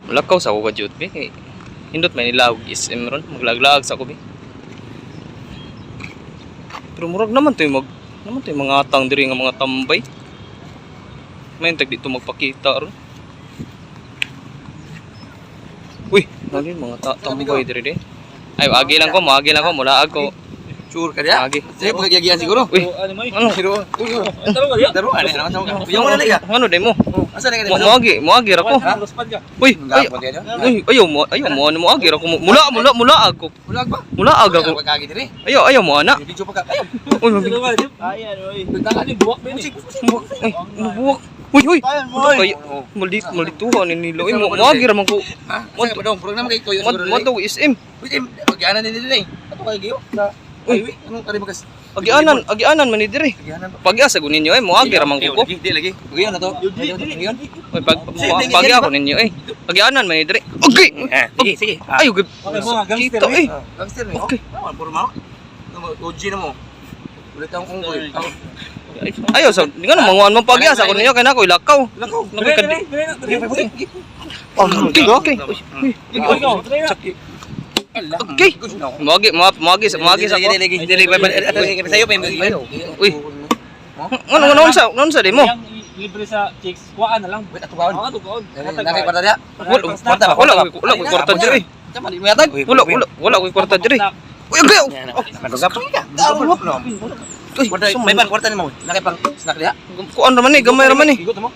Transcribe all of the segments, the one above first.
Lakaw sa ako ka be kay hindot may nilaog SM ron, maglaglaag sa ako be. Pero murag naman to yung naman to yung mga atang diri nga mga tambay. May tag dito magpakita ron. Uy, ano yung mga tambay diri di? Ay, agi lang ko, moagi lang ko, mulaag ko. Sure ka diya? Agi. Sige, pagkagiyagian siguro. Uy, Ano mo? ano? Pero, uy, uy. Taro ka diya. Daro, ano naman sa mga. Yung wala ka. Ano day mo? Asa na ka Mo dito? moagi, moagi ra ko. Ha? Luspan ka. Uy, ay, Gapon diya. uy, ayaw mo, ayaw mo, ano moagi ra ko. Mula, mula, mula ako. Ulag ba? Mula aga ko. Pagkagi diri. Ayaw, ayaw mo ana. Video pa ka. Ayaw. Uy, Taro ka diya. Ayan, oy. Taka ni buwak din. ay, mabuwak. Uy, uy. Ay, malit, malituhan ni nila. Uy, moagi ra man ko. Ha? Asa ka pa dong? Program kay Toyo siguro. Mo to SM. Uy, tim, pagyanan ni dili. Ato kay Giyo. Sa Uy. Uy, anong kari magas? Agianan, agianan man ni diri. Pagyanan ba? Pag-asa ko ninyo eh, moagi ra man ko ko. Lagi, di lagi. Giyo na to. Giyo. Uy, pag pag ako ninyo eh. Agianan man ni diri. Okay. Eh, sige, sige. Ayo, Okay, mga gangster, kita eh. Gangster ni. Okay. Oh, puro mo. OG na mo. Ulit ang unggoy. Ayo sa ngano manguan mo pag-asa ko ninyo kay nako ilakaw. Lakaw. Nakoy kadi. Oh, Okay, okay. Uy, uy. Ikaw, dali na. Okay. Moagi, moagi, moagi sa ko. Uy. Ngano ngano unsa, unsa di mo? Yang libre sa chicks, kuhaan na lang. Wait, ato kaon. Ako kaon. Nakay kwarta diya. Wala, Kwarta ba? wala, wala koy kwarta diri. Wala, wala, wala koy kwarta diri. Uy, okay. Nagagapon ka. Uy, Kwarta, may pan kwarta nimo. Nakay pang snack diya. Kuan ra man eh, gamay ra man eh. Igot mo.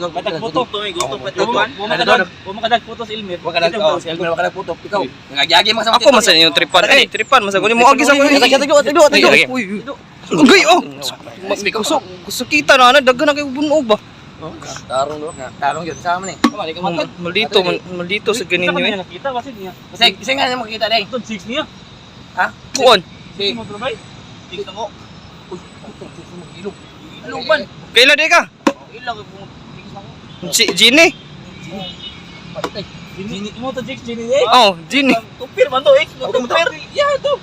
Batag puto. Wa makadag puto sa Ilmer. Wa ka dag, oh, wa ka dag puto. Ikaw, nagagiagi mo sa Ako man sa inyong tripan. Eh, tripan man sa ko mo agi sa ko. Uy, uy. Ugay oh. Gusto gusto kita na ana daghan na kay buno ba. Tarong do. Tarong yun sama ni. Maldito man, maldito sa ganin Kita niyo eh. niya nakita kasi niya. Kasi isa nga nimo makita day. Ito chicks niya. Ha? Kuan. Si Mo trabay. Chicks na mo. Uy, puto, chicks mo ilog. Luban. Kaila di ka? Ila kay kung chicks na mo. Si Genie. Patay. Gini mo to chicks gini eh. Oh, Genie. Tupir man to ex mo tupir. Ya to.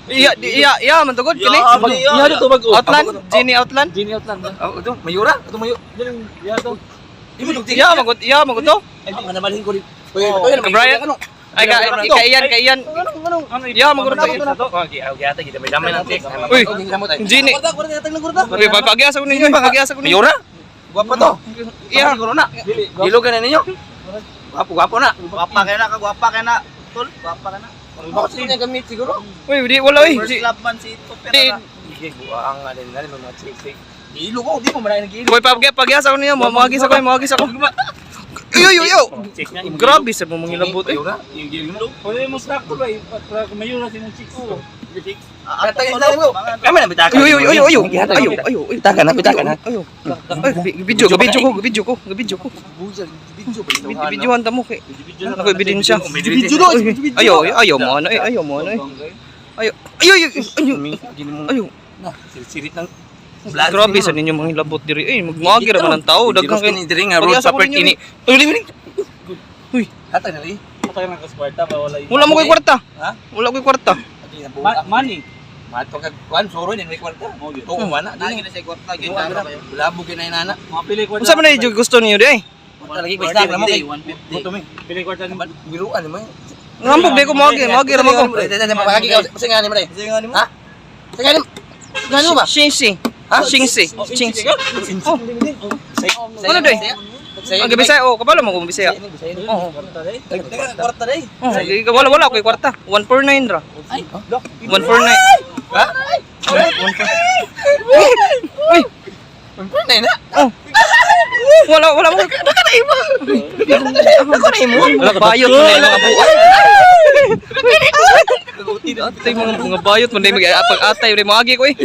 Iya, iya, iya man tugod kini. Ya to bag. Outland, Genie Outland. Gini outland. Oh, ito, mayura, ito mayo. Ya to. Imo dog Iya, magot, iya, magot to. Ay, mga nabalhin ko rin. Uy, ito Ka Brian. Ay, ka kaiyan, kaiyan. Ano Ya, maguro to. Okay, okay, ate, kita may damay ng chicks. Uy, Genie. Uy, pag-asa ko ninyo, pag-asa ko ninyo. Mayura? Guwapo to. Iya. Siguro na. Ilog na ninyo. Guwapo, guwapo na. Gwapa kay na, kagwapa kay na. Tol, gwapa ka na. Ako siguro niya gamit siguro. Uy, di wala uy. First Di love man si Tupir di na. Sige, buang nga din na rin mga chicks. Ilog ko, di mo marami nag-ilog. Uy, pag-asa ko ninyo, moagi sa ko, moagi sa ko. Uy, uy, uy. Chicks niya. Grabe sa mga ngilabot eh. Mayura? Yung ilog mo. Pwede mo snack to ba? Para mayura si mong chicks. Chicks. Tatagin na mo. Kami na bitaka. Uy, uy, uy, uy, uy. Ayo, ayo, uy. Bitaka na, bitaka na. Ayo. Ay, video, video ko, video ko, video ko. Video Videohan ta mo kay. Video Ako ebidensya. Video do. Uy, Ayo, ayo mo ano eh, ayo mo ano eh. Ayo, ayo, ayo, ayo. Ayo. Na, sirit ng Grabe sa ninyo mga hilabot diri. Eh, magmaagi ra man ang tao, daghan kay diri nga road Pag-asa ko property ninyo, ni. Uy, uy, uy. Uy, Hatag na li. Patay na kas kwarta ba wala. wala mo koy kwarta. Ha? Wala koy kwarta. Money. Mato kag kuan suro ni may kwarta. Tuo man na. Lagi na siya kwarta, gitara kayo. Bulabog kay nana. Mga pili kwarta. Unsa man na gusto niyo di ay? Kwarta lagi ko snack na mo kay. 150. Gutom eh. Pili kwarta ni Biruan mo. Ngambog di ko moagi, moagi ra man ko. Pagagi ka sa nga ni mo. Kasi nga ni mo. Ha? Sa nga ni Nga ni mo ba? Shingsi. Ha? Shingsi. Shingsi. Oh, ano doy? Saya. Ang Bisaya, oh, kabalo mo kung Bisaya. Oo. Kwarta day. Kwarta day. Oh, wala wala koy kwarta. 149 ra. Ay, 149. ha? Uy, Nay na. oh. Wala wala mo. Baka na imo. Baka na imo. Wala bayot mo na yung mga buwan. Atay mga mga bayot mo na yung pag-atay mo agi ko eh.